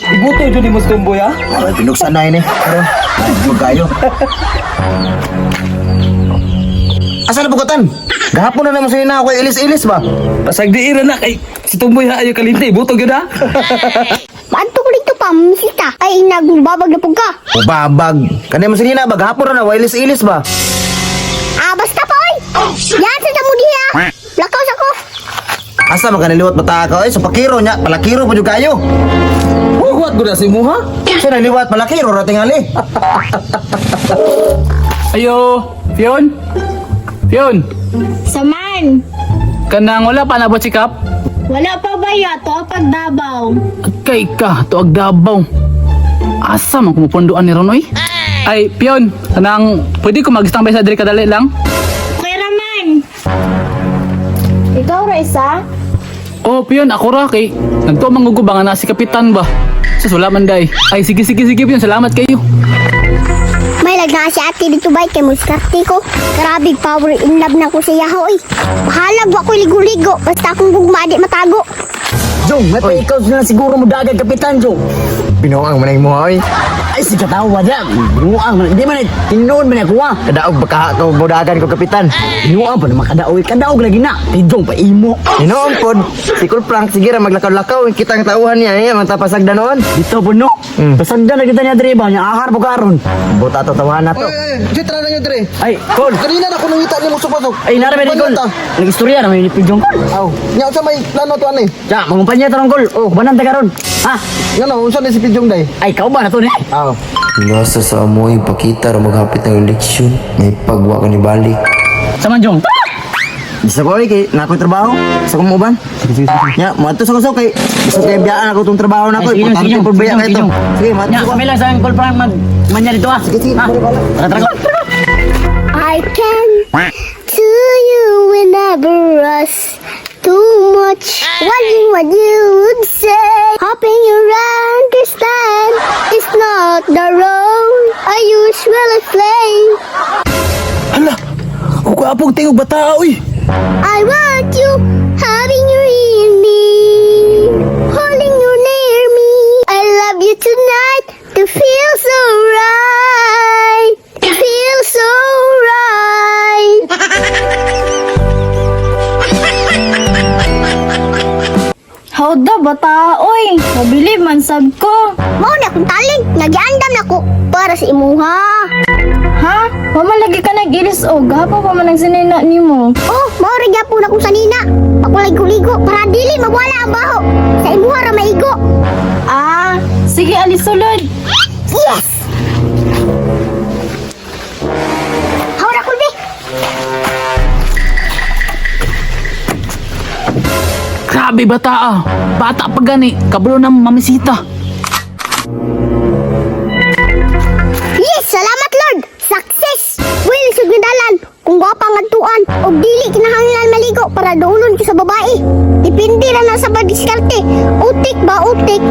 Ibuto jud nimo si Tumboy ha. Ay, pinuksan na ini. Pero, magkayo. Asa na pugatan? Gahapon na naman sila na ako ilis-ilis ba? Pasag di ira na kay si Tumboy ha ayo kalinte, ibuto gyud ha. Maadto ko dito pa, misita. Ay, nagbabag na pug ka. Ubabag. Kani mo sila ba? Gahapon na na, ilis-ilis ba? Ah, basta pa, oy. Yan sa tamo diha. Lakaw sa ko. Asa man kaniliwat bata ka oy? Sa pakiro nya, palakiro pa jud kayo. Huwat gud na si muha. Sa naliwat palakiro ra tingali. Ayo, Fion? Fion, Saman, kanang wala pa nabot si Kap? wala pa ba yato pagdabaw? Kay ka, tuag dabaw. Asa man kumupunduan ni Ron, oy? Ay, Pion, kanang pwede ko mag-standby sa diri kadali lang? Okay raman. Ikaw, Raisa? Oh, Pion, ako ra kay nagtuo mangugo ba nga na si Kapitan ba? Sus, wala man day. Ay, sige, sige, sige, Pion, salamat kayo. May lag na si ate dito bay kay muskarte ko. Grabe power in love na ko siya hoy. Bahalag wa ko ligo-ligo basta akong gugma di matago. Jong, may pa ikaw na siguro mo dagag kapitan, Jong. Binuang man ang mo oy. Ay, si katawa dyan. Binuang man. Hindi man, eh, tinuon man ako, ah. Kadaog baka ka budagan ko kapitan. Binuang pa naman kadaog. Kadaog lagi na. Tidong pa imo. Hinoon pod, si Kul Frank sige ra maglakaw-lakaw kitang tauhan niya eh, man tapasagdan noon. Dito po, no. Pasagdan na kita niya diri ba? Niya ahar po karon. Buta to tawahan na to. Oy, tara na nyo, Dre. Ay, Kol. Kanina na ako nangita ni mo supasok. Ay, narami ni Kol. Nag-istorya na may ni Pidjong Kol. Aw, nya unsa may plano to ani? Ya, mangumpanya tarong Kol. Oh, banan ta karon. Ha? Ngano unsa ni si Pidjong day? Ay, kau ba na to ni? Aw. Nasa sa amoy pakita ra maghapit ang eleksyon. May pagwa ka ni balik. Saman, Jong. Bisa ko oy kay na ako'y trabaho. Sa kong uban. Nya, moadto sa ko kay bisa kay biyaan ako tong trabaho na ko. Ay, sige, Importante sige, pud biya sige, kay to. sige. Sige, moadto Nya, ko. kami lang sa Kol Frank mag manya dito ah. Sige, sige, Ha? balik, Tara, tara. I can to you whenever us too much. Wondering what you would say. Hopping around this time is not the role I usually play. Hala, kugwapong tingog bata oy. I want you having you in me, holding you near me. I love you tonight to feel so right, to feel so right. Howda, bata, oy. Mabili man sab ko. Mao na akong talent, nagiandam na ko para sa imuha. Ha? Mama lagi ka nag-ilis og gahapon pa man ang sinina nimo. Oh, mao ra gyapon akong sanina. Pakuligo-ligo para dili mawala ang baho. Sa imuha ra maigo. Ah, sige alis sulod. Yes! Hawra kulbi. Grabe bata ah. Bata pa gani, kabalo na mamisita. Yes, salamat Lord. Success. Well, sugdalan kung gwapa nga tuan og dili kinahanglan maligo para duolon ko sa babae. Depende ra na sa pagdiskarte. Utik ba utik?